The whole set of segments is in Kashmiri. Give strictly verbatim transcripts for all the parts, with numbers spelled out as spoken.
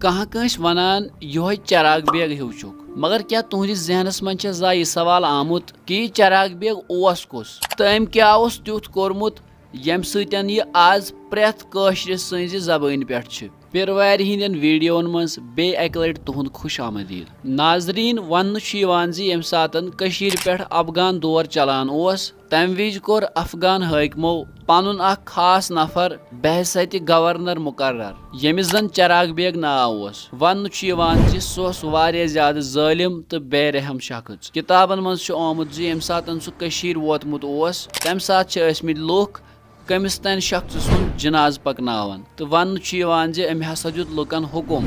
کانٛہہ کٲنٛسہِ ونان، یِہوٚے چراغ بیگ ہیوٗ چھُکھ۔ مگر کیٛاہ تُہنٛدِس ذہنس منٛز چھا زانٛہہ یہِ سوال آمُت کہِ یہِ چراغ بیگ اوس کُس؟ تہٕ أمۍ کیٛاہ اوس تیُتھ کوٚرمُت، ییٚمہِ سۭتۍ یہِ آز پرٛٮ۪تھ کٲشرِ سٕنٛزِ زبٲنۍ پٮ۪ٹھ چھِ؟ پیروارِ ہٕنٛدٮ۪ن ویڈیوَن منٛز بیٚیہِ اَکہِ لَٹہِ تُہُنٛد خوش آمدید۔ ناظریٖن، وننہٕ چھُ یِوان زِ ییٚمہِ ساتَن کٔشیٖرِ پٮ۪ٹھ افغان دور چلان اوس، تَمہِ وِزِ کوٚر افغان حٲکمو پنُن اکھ خاص نفر بحیثیتِ گورنر مقرر، ییٚمِس زن چراغ بیگ ناو اوس۔ وننہٕ چھُ یِوان زِ سُہ اوس واریاہ زیادٕ ظٲلم تہٕ بے رحم شخص۔ کتابن منٛز چھُ آمُت زِ ییٚمہِ ساتہٕ سُہ کٔشیٖر ووتمُت اوس، تَمہِ ساتہٕ چھِ ٲسمٕتۍ لُکھ کٔمِس تانۍ شخصہٕ سُنٛد جنازٕ پکناوان، تہٕ وننہٕ چھُ یِوان زِ أمۍ ہسا دیُت لُکن حُکم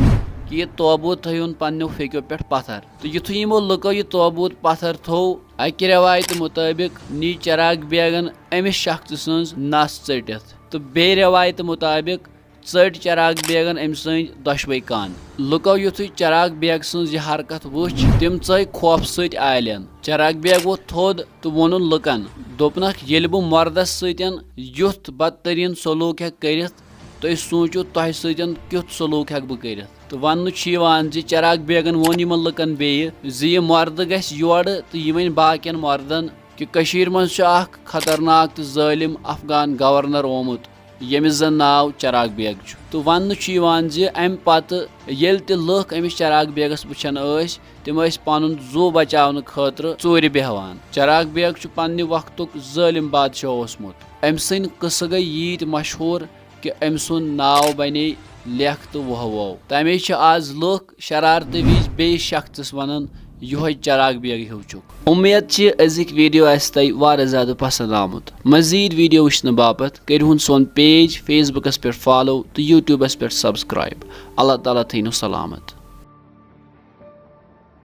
کہِ یہِ تابوٗت تھٲیہُن پننیو پھیٚکیو پٮ۪ٹھ پتھر۔ تہٕ یُتھُے یِمو لُکو یہِ تابوٗت پتھر تھوو، اکہِ رٮ۪وایتہِ مُطٲبِق نی چراغ بیگن أمِس شخصہٕ سٕنٛز نس ژٔٹِتھ، تہٕ بیٚیہِ رٮ۪وایتہِ مُطٲبِق ژٔٹۍ چراغ بیگن أمۍ سٕنٛدۍ دۄشوے کان۔ لُکو یُتھُے چراغ بیگ سٕنٛز یہِ حرکت وٕچھ، تِم ژٲے خوفہٕ سۭتۍ آلین۔ چراغ بیگ ووٚتھ تھوٚد تہٕ ووٚنُن لُکن، دوٚپنکھ، ییٚلہِ بہٕ مردس سۭتۍ یُتھ بدترین سلوک ہٮ۪کہٕ کٔرِتھ، تُہۍ سوٗنٛچِو، تۄہہِ سۭتۍ کیُتھ سلوک ہٮ۪کہٕ بہٕ کٔرِتھ؟ تہٕ وننہٕ چھُ یِوان زِ چراغ بیگن ووٚن یِمن لُکن بیٚیہِ زِ یہِ مردٕ گژھِ یورٕ تہٕ یہِ ونہِ باقین مردن کہِ کٔشیٖرِ منٛز چھُ اکھ خطرناک تہٕ ظٲلم افغان گورنر آمُت، ییٚمِس زن ناو چراغ بیگ چھُ۔ تہٕ وننہٕ چھُ یِوان زِ امہِ پتہٕ ییٚلہِ تہِ لُکھ أمِس چراغ بیگس وٕچھان ٲسۍ، تِم ٲسۍ پنُن زُو بچاونہٕ خٲطرٕ ژوٗرِ بیہوان۔ چراغ بیگ چھُ پننہِ وقتُک ظٲلم بادشاہ اوسمُت۔ أمۍ سٕنٛدۍ قصہٕ گٔے ییٖتۍ مشہوٗر کہِ أمۍ سُنٛد ناو بنے لیکھ تہٕ وہوٲو۔ تمے چھِ آز لُکھ شرارتہٕ وِزِ بیٚیِس شخصس ونان، یِہوٚے چراغ بیگ ہیوٗ چھُکھ۔ اُمید چھِ أزِکۍ ویڈیو آسہِ تۄہہِ واریاہ زیادٕ پسنٛد آمُت۔ مزید ویڈیو وٕچھنہٕ باپتھ کٔرِو ہُن سون پیج Facebook پٮ۪ٹھ follow تہٕ YouTube پٮ۪ٹھ subscribe۔ اللہ تعالیٰ تھٲینو سلامت۔